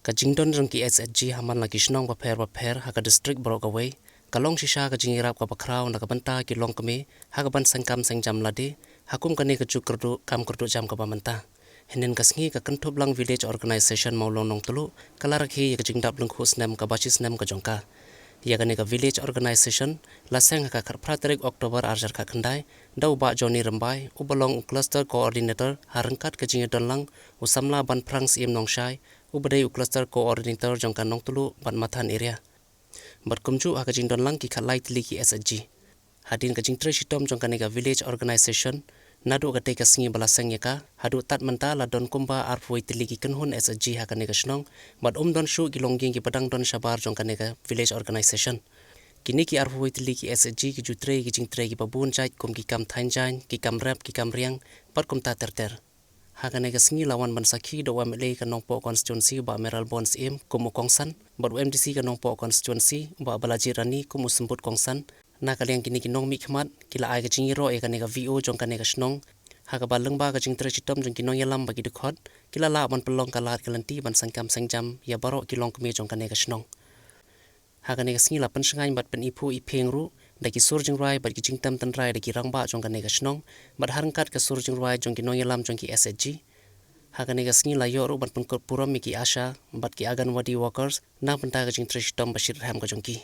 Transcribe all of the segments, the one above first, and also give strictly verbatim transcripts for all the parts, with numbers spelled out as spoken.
Ka jingdon jong ki SHG ha man la ki shnong bapher bapher ha ka district baroh kawei ka long shisha ka jingïarap kaba khraw na ka bynta ki longkmie ha kaban sengkam sengjam lade ha kum kane ka juk kyrduh kam kyrduh jam kaba mynta. Hynnin ka sngi ka Kynthup Lang Village Organisation Mawlong Nongtluh ka la rakhe ïa ka jingdap lyngkhuh snem kaba shi snem ka jong ka. Ïa kane ka Village Organisation la seng ha ka khatphra tarik October arhajar khatkhyndai da u Bah Johnny Rymbai uba long u Cluster Coordinator ha ryngkat ka jingïadon lang u samla Banphrang Syiem Nongshai uba dei u Cluster Coordinator jong ka Nongtluh bad Mathan Area. Bad kumjuh ha ka jingdon lang ki khatlai tylli ki SHG. Hadien ka jingtrei shitom jong kane ka Village Organisation, naduh katei ka sngi ba la seng ïa ka haduh tad mynta la don kumba arphew wei tylli ki kynhun SHG ha kane ka shnong, bad um don shuh ki longïing kiba dang don shabar jong kane ka Village Organisation. Kine ki arphew wei tylli ki SHG ki ju trei ki jingtrei kiba bun jait kum ki kam thaiñ jaiñ, ki kam rep, ki kam riang, bad kumta ter ter. Ha kane ka sngi la wan ban sakhi da u MLA ka Nongpoh Constituency Bah Mayralborn Syiem kum u kongsan bad u MDC ka Nongpoh Constituency Bah Balajied Rani kum u symbud kongsan. Na ka liang kine ki nongmihkhmat ki la ai ka jingïaroh ïa kane ka VO jong kane ka shnong, ha kaba lyngba ka jingtrei shitom jong ki nongïalam bad ki dkhot ki la lah ban pynlong ka lad ka lynti ban sengkam sengjam ïa baroh ki longkmie jong kane ka shnong. Ha kane ka sngi la pynshngaiñ bad pyniphuh iphieng ruh da ki sur jingrwai bad ki jingtem tynrai da ki rangbah jong kane ka shnong bad ha ryngkat ka sur jingrwai jong ki nongïalam jong ki SHG. Ha kane ka sngi la ïoh ruh ban pynkut burom ïa ki ASHA bad ki Anganwadi workers na bynta ka jingtrei shitom ba shitrhem ka jong ki.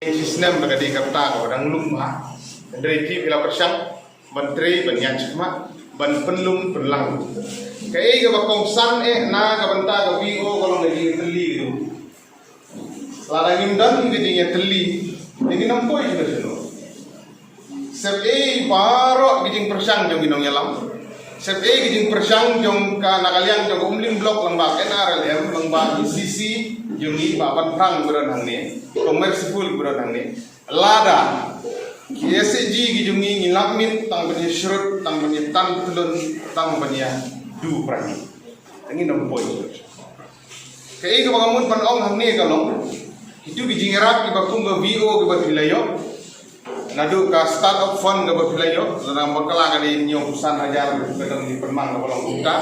Shi snem da ka dei kata kaba dang lum ha. Hynrei phi la pyrshang ban trei, ban ïaid shakhmat, ban pynlum pynlang. Kaei kaba kongsan eh na ka bynta ka VO ka long ka jingïatylli ka jong. Lada ngim don ka jingïatylli, te ngin ym poi shuh shuh. Sep ei baroh ki jingpyrshang jong ki nongïalam. Sep ei ki jingpyrshang jong ka na ka liang jong ka Umling Block lyngba NRLM, lyngba ki CC jong ngi, Bah Banphrang ba don hangne, Kong Merciful ba don hangne. Lada ki SHG ki jong ngi ngi lap miet tang ban ïashrut, tang ban ïatan tylun, tang ban ïadu pyrshah. Te ngin ym poi. Kaei kaba nga mut ban ong hangne ka long, kitu ki jingïarap kiba kum ka VO kiba phi la ïoh, naduh ka start-up fund kaba phi la ïoh, lada bakla ka dei hynñiew phew san hajar, ka dang dei pynmang kaba long kumta.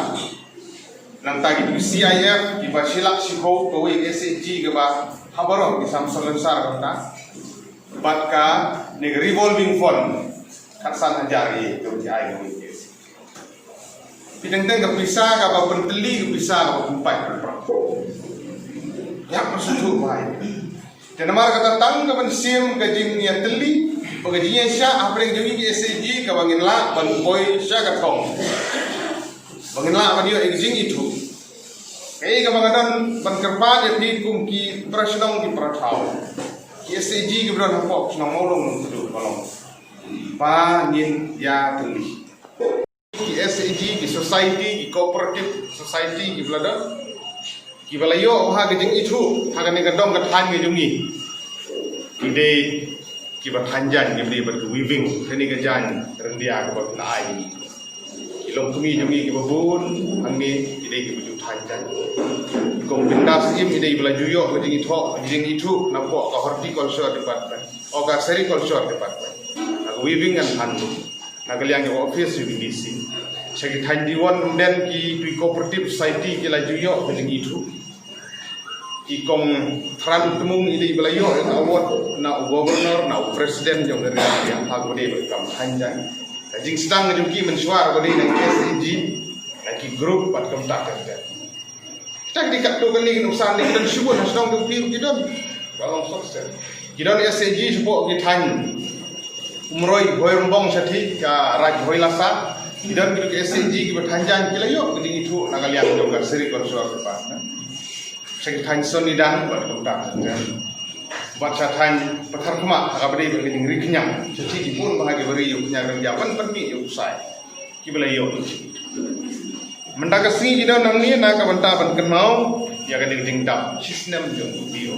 Nangta kitu ki CIF kiba shi lak shi phew kawei ka SHG kaba ha baroh ki Samsal Rynsan kumta. Bad kane ka revolving fund khatsan hajar ïa kaba ki ai kawei ka SHG. Phi teng teng ka pisa kaba pyntylli, ka pisa kaba pynpait pynpra. Ïa ka suthu bai. Te namar kata tang ka mynsiem ka jingïatylli bad ka jingïaishah hapdeng jong ngi ki SHG kaba ngin lah ban poi sha ka thong, ba ngin lah ban ïoh ïa ka jingithuh. Kaei kaba nga don ban kyrpad ïa phi kum ki para shnong ki para thaw, ki SHG kiba don hapoh shnong Mawlong Nongtduh, Mawlong, ba ngin ïatylli. Ki SHG, ki society, ki cooperative society kiba la don, kiba la ïoh ha ka jingithuh ha kane ka dong ka thaiñ ka jong ngi, ki dei kiba thaiñ jaiñ, kiba dei bad ka weaving, kane ka jaiñ ryndia kaba la ai. Ki longkmie jong ngi kiba bun hangne ki dei kiba ju thaiñ jaiñ. Kong Bindas Im i dei ba la ju ïoh ka jingithuh, ka jingithuh napoh ka horticulture department, o ka sericulture department, na ka weaving and handloom, na ka liang ka office jong ka DC. Sha ki thaiñ Diwon Umden ki tui cooperative society ki la ju ïoh ka jingithuh. I Kong Tran Tmung i dei ba la ïoh ka award na u governor, na u president jong ka ri India, ha kaba dei bad ka kam thaiñ jaiñ. Ka jingsdang jong ki mynshuwa ba dei na ki SHG, na ki group bad kumta kumta. Kita ki dei katto katne ki nuksan, ki don shibun ha shnong jong phi ruh ki don. Ba long success. Ki don SHG shapoh ki thaiñ Umroi, Bhoirymbong, shathie ka Raid Bhoilasa. Ki don ki SHG kiba thaiñ jaiñ, ki la ïoh ka jingithuh na ka liang jong ka sericulture department. Sha ki thaiñ Sonidan bad kumta. Bad sha thaiñ Patharkhmah ha kaba dei bad ka jingri khñiang, shathie ki bun bha kiba ri ïa u khñiang, ri ïa ban pynmih ïa u ksai, kiba la ïoh. Mynta ka sngi ki don hangne na ka bynta ban kynmaw ïa kane ka jingdap shi snem jong u VO.